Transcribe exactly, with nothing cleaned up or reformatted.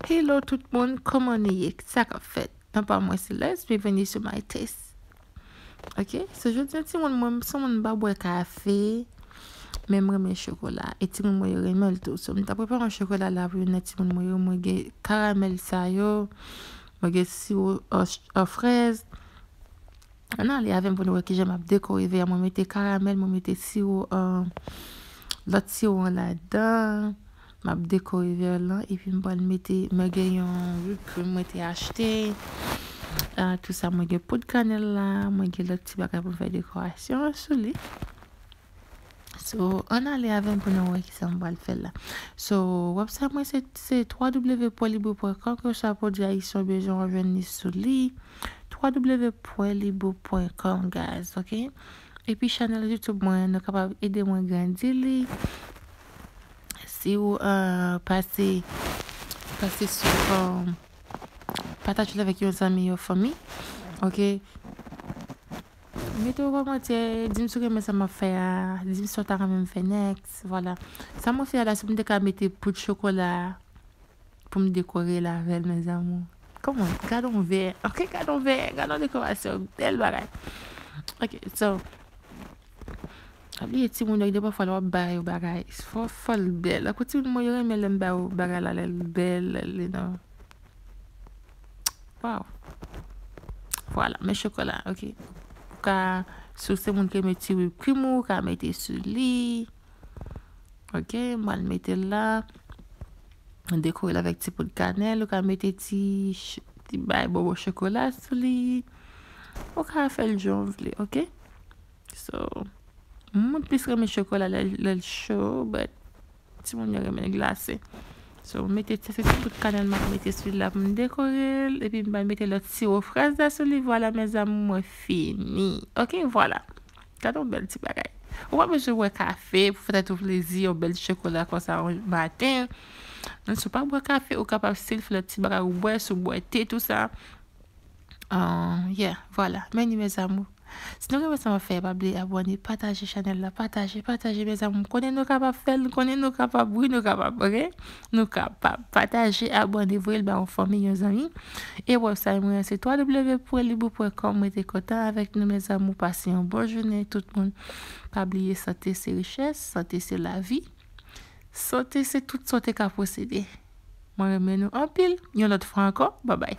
Hello tout moun, kòman nou ye? Sa k ap fèt? Non pa mwen se Lès, byenveni sou My Taste. Ok, so jodi a timoun mwen, m se yon moun m pa bwè kafe, men m renmen chokola. E timoun mwen yo renmen l tou. So m t ap prepare yon chokola la pou youn nan timoun mwen yo. Mwen gen karamèl sa yo, mwen gen siwo an, an frèz. Ann ale avè m pou nou wè kijan m ap dekore vè a. Mwen mete karamèl, mwen mete siwo, um, lòt siwo an ladan. M ap dekore vè lan, epi m pral mete, mwen gen yon whip cream mwen te achte. Ah, tou sa, mwen gen poud kanèl la, mwen gen lòt ti bagay pou m fè dekorasyon an sou li. So, ann ale avè m pou nou wè kisa m pral fè la. So, website mwen se, se w w w pwen libou pwen kòm, ke sa pwodui ayisyen w bezwen w ap jwenn li sou li. w w w pwen libou pwen kòm, guys, ok? Epi chanèl YouTube mwen, nou kapab ede mwen grandi li. Si w, uh, pase, pase sou, um, pataje l avèk yon zanmi, yon fanmi, ok? Mete yon kòmantè, di m si w renmen sa m ap fè a, di m sa w ta renmen m fè next, vwala. Sa mwen fè a la, si m te ka mete poud chokola pou m dekore l avè l, mes amours. Kòman? Gade yon vè, ok, gade yon vè, gade yon dekorasyon, bèl bagay. Ok, so, pa bliye timoun yo, gen de pafwa lè w ap ba yo bagay, fò, fò l bèl. Tankou timoun mwen yo renmen lè m ba yo bagay la, lè l bèl, lè l, you know. Wow. Vwala, men chokola, ok. Ou ka, si w se moun ki renmen ti whip cream ou, ou ka mete sou li. Ok, m pral mete l la. Dekore l avèk ti poud kanèl, ou ka mete ti ch-, ti bay bonbon chokola sou li. Ou ka fè l jan w vle, ok? So, moun plis renmen chokola lè, lè l cho, but timoun yo renmen l glase. So, mete ti, se ti poud kanèl m ap mete sou li la pou m dekore l, epi m pral mete lòt siwo frèz la sou li. Vwala, mes amours, mwen fini. Ok, vwala. Gade yon bèl ti bagay. Ou pa bezwen bwè kafe pou fè tèt ou plezi, yon bèl ti chokola konsa yon maten. Men si w pa bwè kafe, ou kapab still fè lòt ti bagay ou bwè, si w bwè te, tou sa. Ah, yeah, vwala. Men ni, mes amours. Si nou renmen sa m ap fè, pa bliye abòne, pataje chanèl la, pataje, pataje, mes amours. M konnen nou kapab fè l, m konnen nou kapab, wi, nou kapab, ok? Nou kapab. Pataje, abòne, voye l ba yon fanmi, yon zanmi. E website mwen an se w w w pwen libou pwen kòm. Mwen te kontan avèk nou, mes amours. Pase yon bon jounen, tout moun. Pa bliye, sante se richès, sante se lavi. Sante se tout sa w te ka posede. Mwen renmen nou anpil. Yon lòt fwa ankò, babay.